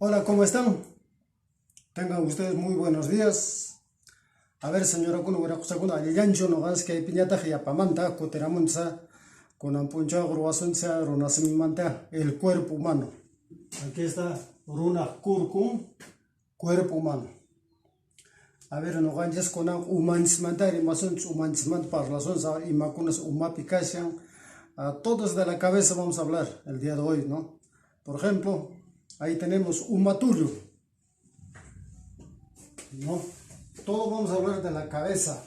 Hola, ¿cómo están? Tengan ustedes muy buenos días. A ver, señorakuna, wiraqochakuna, allillanchu ñuqanchik kaypiñataq yapamanta kutiramunchik kunan p'unchawqa ruwasunchik runasimimanta el cuerpo humano. Aquí está runaq kurkun, cuerpo humano. A ver, ñuqanchis kunan umanchismanta rimasunchik, umanchismanta parlasunchik, imakunas umapi kashan. Todos de la cabeza vamos a hablar el día de hoy, ¿no? Por ejemplo, ahí tenemos uma tullu, ¿no? Todo vamos a hablar de la cabeza.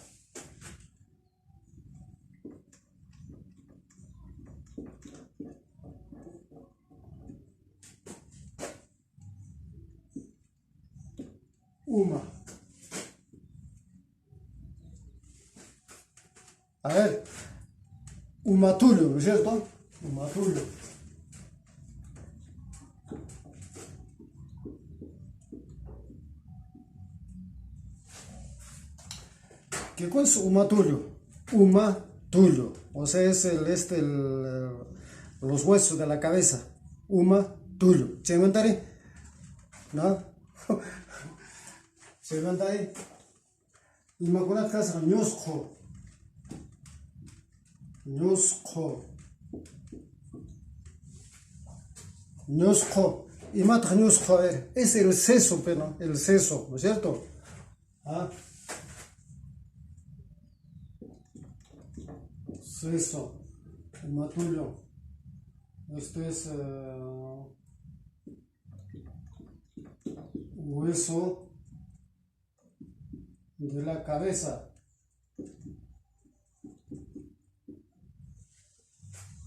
Uma. A ver, uma tullu, ¿no es cierto? Uma tullu. ¿Qué cosa es uma tullu? Uma tullu, o sea, es los huesos de la cabeza. Uma tullu. ¿Chaymantari? ¿No? Chaymantari? Imakunata kasqa ñusqhu. Ñusqhu. Ñusqhu. Imataq ñusqhu? A ver, es el seso, pero el seso, ¿no es cierto? ¿Ah? Seso, uma tullu. Esto es hueso de la cabeza.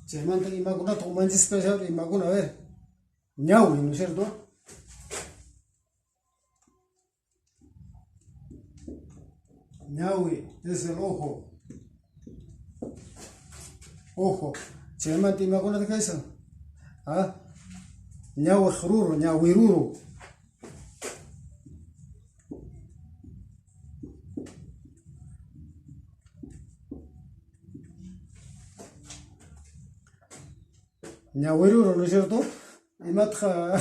Chaymanta imakunata umanchispa imakuna, a ver, ñawi, ¿no es cierto? Ñawi es el ojo. Ojo. Chaymanta imakunata kaysan. ¿Ah? Ñawi ruru, ñawi ruru. Ñawi ruru, ¿no es cierto? Imatqa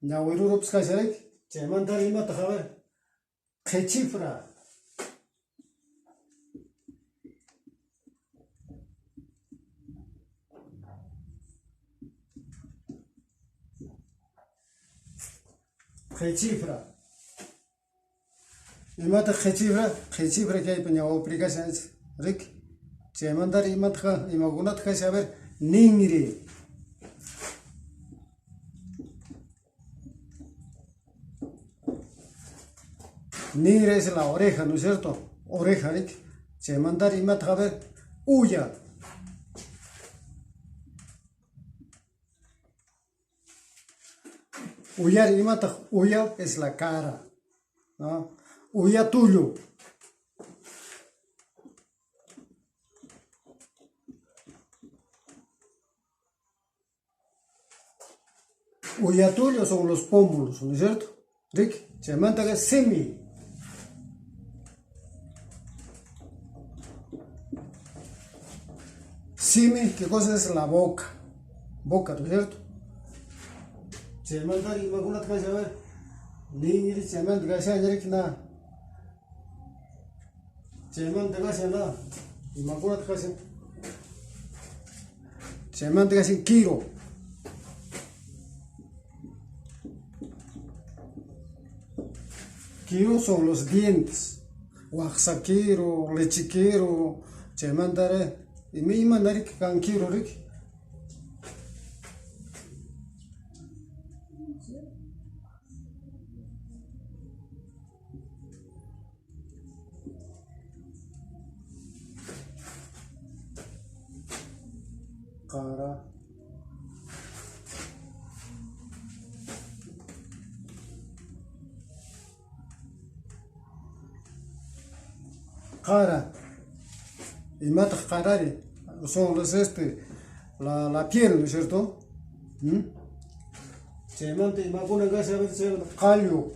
ñawi rurupas kasharayki. Chaymanta imataq, a ver, qhichifra. Qhichifra. Imataq qhichifra? Qhichifra kaypi ñawpari kashan, riki. Chaymantari imataq, imakunataq kashan, a ver, ninri. Ninri es la oreja, ¿no es cierto? Oreja, riki. Chaymantari imataq, a ver, uya. Uyari imataq, uya es la cara, ¿no? Uya tullu. Uya tullu son los pómulos, ¿no es cierto? Riki, chaymanta simi. Simi, ¿qué cosa es? La boca. Boca, ¿no es cierto? Chaymanta imakunata kashan, a ver, ninri chaymanta kashan, na. Chaymanta kashan, na. Imakunata kashan. Chaymanta kashan kiru. Kiru son los dientes. Waqsa kiru, leche kiru, chaymantari, ima imanari kan kiru, riki. Qara. Qara. Imataq qarari? Son los la piel, ¿no es cierto? Chaymanta imakuna kashan, a ver, qallu.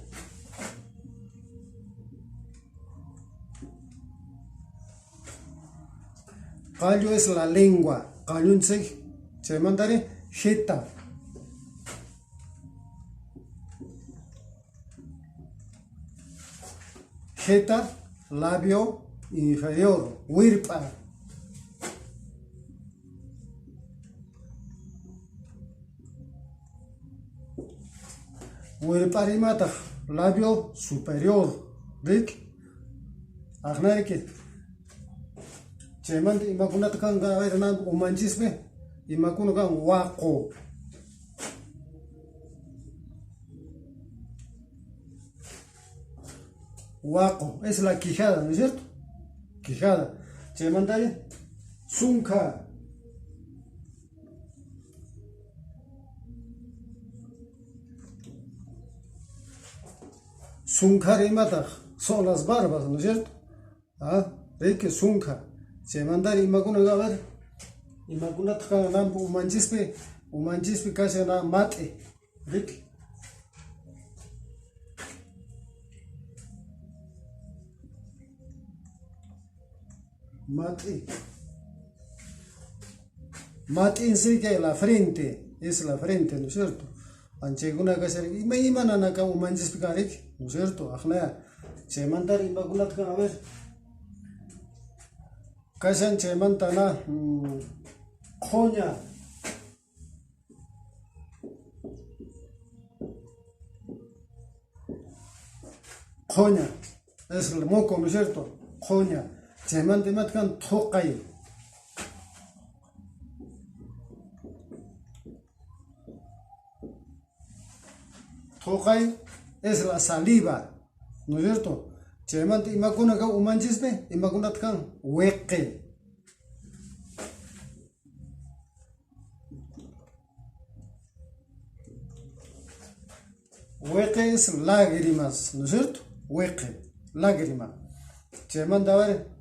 Qallu es la lengua. Qallunchik chaymantari jeta. Jeta, labio inferior, wirp'a. Wirp'arimataq labio superior, rik. Aqnariki. Chaymanta imakunata kanqa, a ver, umanchispi imakuna kan waqu. Waqu, es la quijada, ¿no es cierto? Quijada. Chaymantari sunkha. Sunkhari imataq son las barbas, ¿no es cierto? Ah, riki sunkha. Chaymantari imakuna, a ver, imakunataq kan nampu umanchispi kashan na mat'i, riki. Mat'i. Mat'i en sí que la frente, es la frente, ¿no es cierto? Anchaykuna kashan, imaymana kan umanchispi kan, riki, ¿no es cierto? Aqnaya. Chaymantari imakunataq kan, a ver. Kashan chaymanta na qhuña. Qhuña, es el moco, ¿no es cierto? Qhuña. Chaymanta imataq kan thuqay. Thuqay es la saliva, ¿no es cierto? Chaymanta imakuna kan umanchispi, imakunataq kan wiqi. Wiqi es lágrimas, ¿no es cierto? Wiqi, lágrima. Chaymanta, a ver.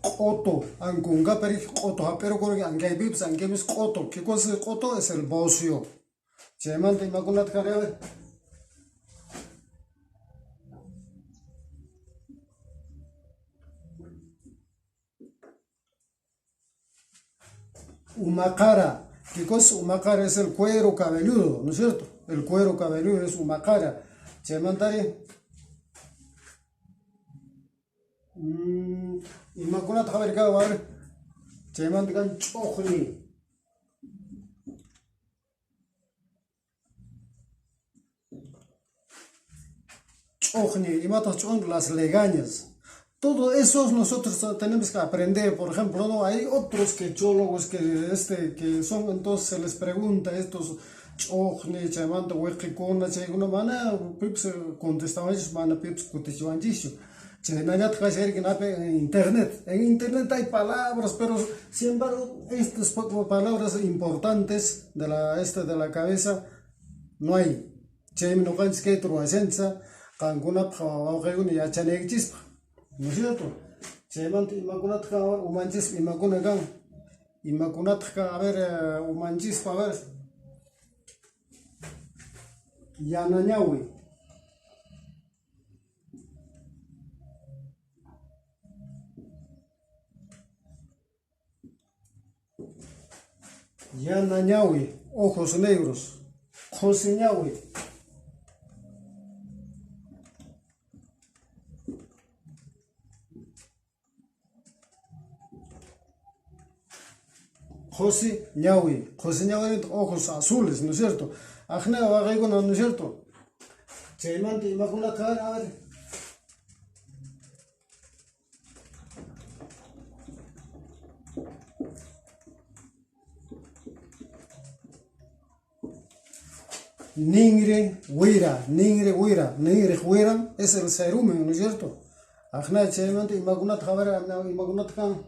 Q'utu, ankunkapari q'utu, hap'irukurki ankaypipas, ankaypis q'utu. ¿Qué cosa es q'utu? Es el bocio. Chaymanta imakunataq kan, a ver. Umaqara. ¿Qué cosa? Umaqara es el cuero cabelludo, ¿no es cierto? El cuero cabelludo es umaqara. Chaymantari imakunataq, a ver, a ver. Chaymanta kan ch'uqni. Ch'uqni, imataq ch'uqni, las legañas. Todo eso nosotros tenemos que aprender. Por ejemplo, ¿no? Hay otros quechólogos que son, entonces se les pregunta estos ch'uqni, chaymanta wiqikuna, chaykuna mana pipas contestawanchis, mana pipas kutichiwanchischu. Chaynallataq kashariki napi en internet. En internet hay palabras, pero sin embargo estas palabras importantes de la cabeza no hay. Chaymi ñuqanchis kayta ruwashanchis, qankunapaq wawqiykuna yachanaykichispaq, ¿no es cierto? Chaymanta imakunataq kan umanchispa, imakuna kan, imakunataq kan, a ver, umanchispa, a ver. Yanañawi. Yanañawi, ojos negros. Qhusiñawi. Qhusiñawi. Qhusiñawi, ojos azules, ¿no es cierto? Aqna waqaykuna, ¿no es cierto? Chaymanta imakunataq, a ver. Ningre wira, ningre wira, ningre wira es el cerumen, ¿no es cierto? Aqna chaymanta imakunataq, a ver, imakunataq kan.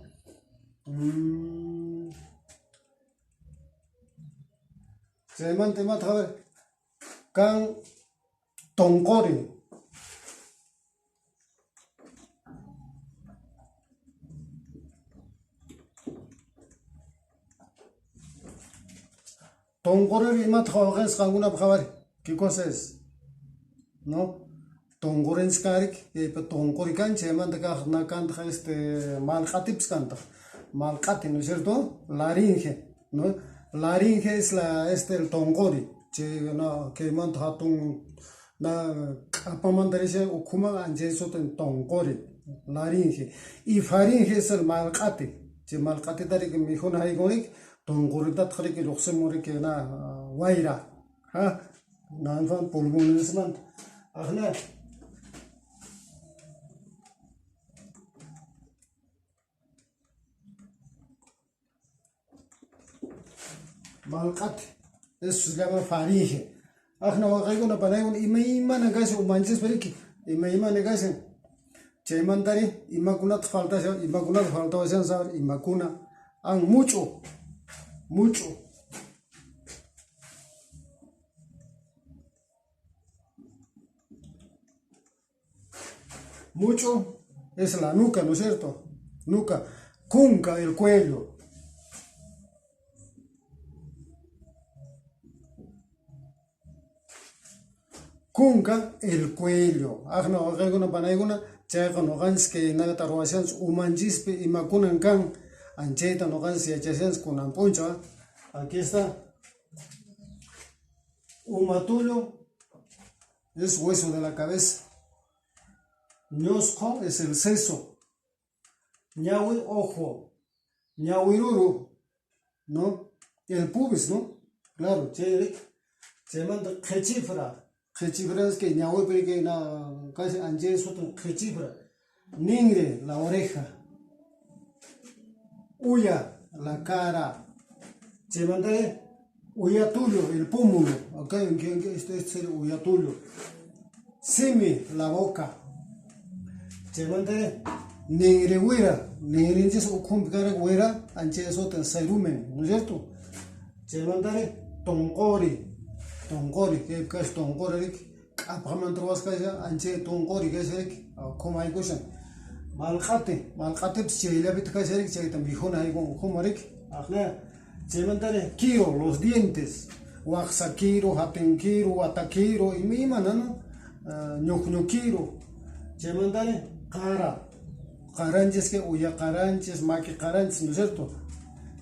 Chaymanta imataq, a ver, kan tonqori. Tonqori imataq wawqinchis qankunapaq, a ver, ¿qué cosa es? ¿No? Tonqorinchis kanrik, kaypi tonqori kan, chaymanta kaq na kantaq malq'atipas kantaq. Malq'ati, ¿no es cierto? Laringe, ¿no? Laringe es el tonqori. Chay na kaymanta hatun na q'apamanta rishan ukhuman anchay sutin tonqori, laringe. Y faringe es el malq'ati. Chay malq'atita riki mikhuna haykunriki tonqoritataq riki lluqsimun riki na wayra. Ha? Nanfan pulmonesmanta. Aqna malq'ati. Eso se llama faringe. Aqna waqaykuna panaykuna imaymana kashan umanchispa riki imaymana kashan. Chaymantari imakunata faltashan imakunata faltawashan saber imakuna an much'u much'u. Mucho es la nuca, ¿no es cierto? Nuca. Cunca, el cuello. Cunca, el cuello. Aqna waqaykuna panaykuna chayqa nuqanchis kay hinata ruwashanchis umanchispi imakunan kan anchayta nuqanchis yachashanchis kunan p'unchaw. Aquí está. Uma tullu es hueso de la cabeza. Ñosqo es el seso. Ñawi, ojo. Ñawiruru, ¿no? El pubis, ¿no? Claro, chay chaymanta qhichifra. Qhichifra es que ñawipi que na casi anchay sutin qhichifra. Ningre, la oreja. Uya, la cara. Chaymanta uyatullu, el pómulo. Ok, este es el uyatullu. Simi, la boca. Chaymanta ningri wira, ningrinchis ukhunpi karqa wira, anchay sutin cerumen, ¿no es cierto? Chaymantari tonqori, tonqori, kaypi kashan tonqori riki, q'apaqmanta ruwasqa kashan, anchay tonqori kashan riki, ukhuman haykushan. Malq'ati, malq'atipis chayllapitaq kashan riki, chayta mikhuna haykun ukhuman riki. Aqna chaymantari kiro, los dientes, waqsa kiro, hatun kiro, wata kiro, imaymana, ¿no? Ñuqñu kiro. Chaymantari qara, qaranchis que uya qaranchis, maki qaranchis, ¿no es cierto?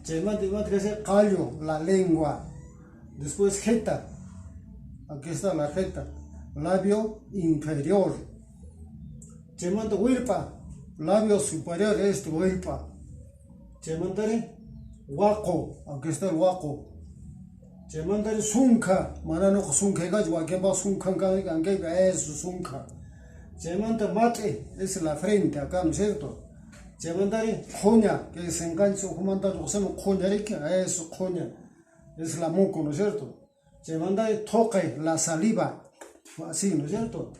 Chaymanta imata kashan qallu, la lengua. Después jeta, aquí está la jeta, labio inferior. Chaymanta wirpa, labio superior, esto wirpa. Chaymantari waqo, aquí está el waqo. Chaymantari sunkha, mana nuqa sunkha kachu, wakinpaq sunkhan kan ankaypi eso sunkha. Chaymanta mat'i, es la frente acá, ¿no es cierto? Chaymantari qhuña, que sinqanchis ukhumanta lluqsimun qhuña riki, eso qhuña, es la moco, ¿no es cierto? Chaymantari thuqi, la saliva, así, ¿no es cierto?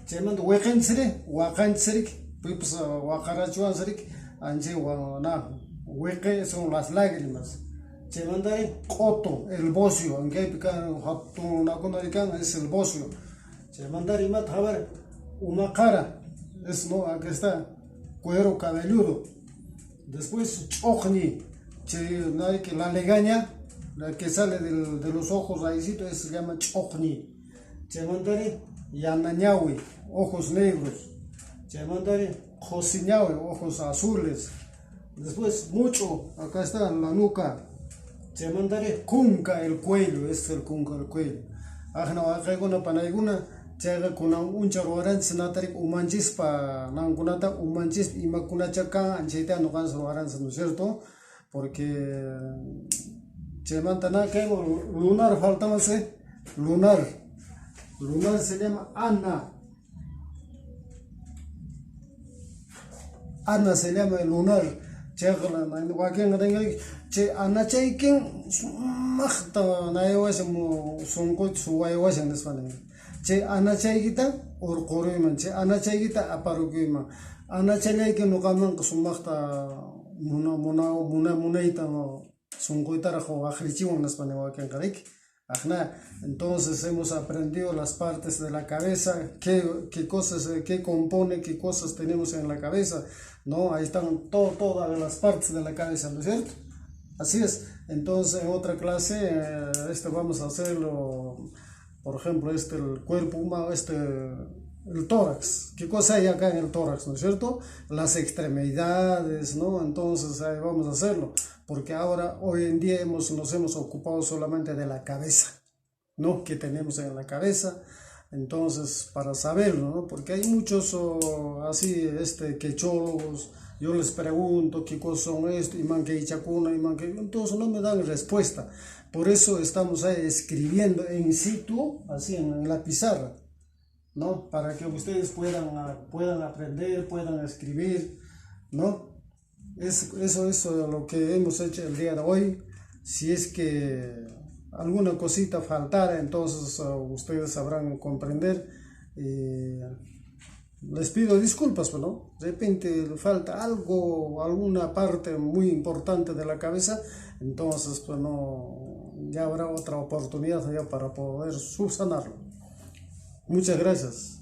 Chaymanta wiqinchisri, waqanchis riki, pipas waqarachiwanchis riki, anchay na wiqi son las lágrimas. Chaymantari q'utu, el bocio, ankaypi kan hatun runakuna kan, es el bocio. Chaymantari imata a ver, uma qara, es no, aquí está, cuero cabelludo. Después ch'uqñi, chay la legaña, la que sale de los ojos ahícito, eso se llama ch'uqñi. Chaymantari yanañawi, ojos negros. Chaymantari qhusiñawi, ojos azules. Después mucho, acá está la nuca. Chaymantari kunka, el cuello, este es el kunka, el cuello. Aqna waqaykuna panaykuna chayqa kunan uncha ruwaranchis natarik umanchispa nankunata umanchispa imakunacha kan anchayta nuqanchis ruwaranchis, ¿no es cierto? Porque chaymanta na kayman lunar faltamansi, lunar. Lunar se llama Ana. Ana se llama el lunar. Chayqa wakinqa rinqayki chay anachaykin sumaqta naywashan sunquyta suwaywashan nispa nin. Chay anachaykita urquruyman, chay anachaykita aparukuyman. Anachallayki nuqamanqa sumaqta munayta sunquytaraq waqrichiwan nispa nin wakinqa riki. Aqna, entonces hemos aprendido las partes de la cabeza, qué cosas, qué compone, qué cosas tenemos en la cabeza, ¿no? Ahí están todas las partes de la cabeza, ¿no es cierto? Así es. Entonces, en otra clase, vamos a hacerlo, por ejemplo, el cuerpo humano, el tórax. ¿Qué cosa hay acá en el tórax, no es cierto? Las extremidades, ¿no? Entonces, ahí vamos a hacerlo, porque ahora, hoy en día, nos hemos ocupado solamente de la cabeza. ¿no? Que tenemos en la cabeza. Entonces, para saberlo, ¿no? Porque hay muchos así, quechólogos, yo les pregunto qué cosas son esto, y man que chacuna, y man que... Entonces no me dan respuesta. Por eso estamos ahí escribiendo en situ, así en la pizarra, ¿no? Para que ustedes puedan aprender, puedan escribir, ¿no? Eso es lo que hemos hecho el día de hoy. Si es que alguna cosita faltara, entonces ustedes sabrán comprender. Les pido disculpas, ¿no? De repente falta algo, alguna parte muy importante de la cabeza, entonces pues no, ya habrá otra oportunidad ya para poder subsanarlo. Muchas gracias.